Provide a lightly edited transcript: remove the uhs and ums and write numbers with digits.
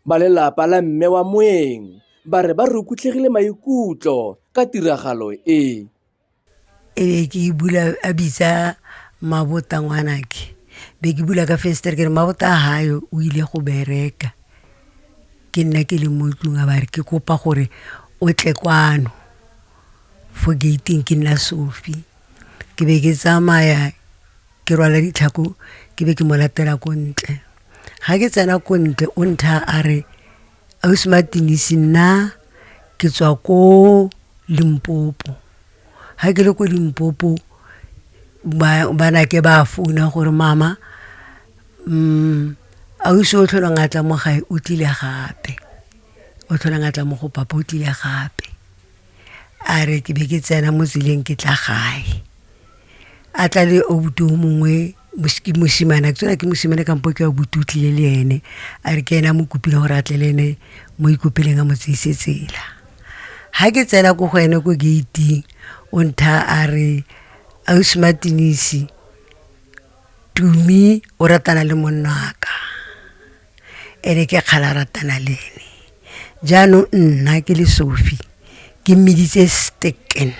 Ba lelapa la mme wa moeng ba re ba rukutlhegile maikutlo ka tiragalo e. E be ke bula a bitsa Mabota ngwanake, be ke bula ka fensetere ke re Mabota hae o ile go bereka. Ke nna ke le mo ntlong a ba re ke kopa gore o tle kwano fo gate-ing ke nna Sophie. Ke be ke tsamaya ke rwala ditlhako ke be ke mo latela ko ntle. Ga ke tsena ko ntle o nthaya a re ausi Martinisi nna ke tswa ko Limpopo. Ga ke le ko Limpopo banake ba founa gore mama ausi o tlholang a tla mo gae o tlile gape, o tlholang a tla mo go papa o tlile gape. A re ke be ke tsena mo tseleng ke tla gae, a tla le obuti o mongwe ke mosimane, a ke tsona ke mosimane kampo ke abuti o tlile le ene, a re ke ene a mo kopile gore a tle le ene mo ikopeleng a mo tseise tsela. Ga ke tsena ko go ene ko gate-ing o nthaya a re ausi Martinisi Tumi o ratana le monna wa ka, ene ke kgale a ratana le ene. Jaanong nna ke le Sophie ke mmiditse Steken.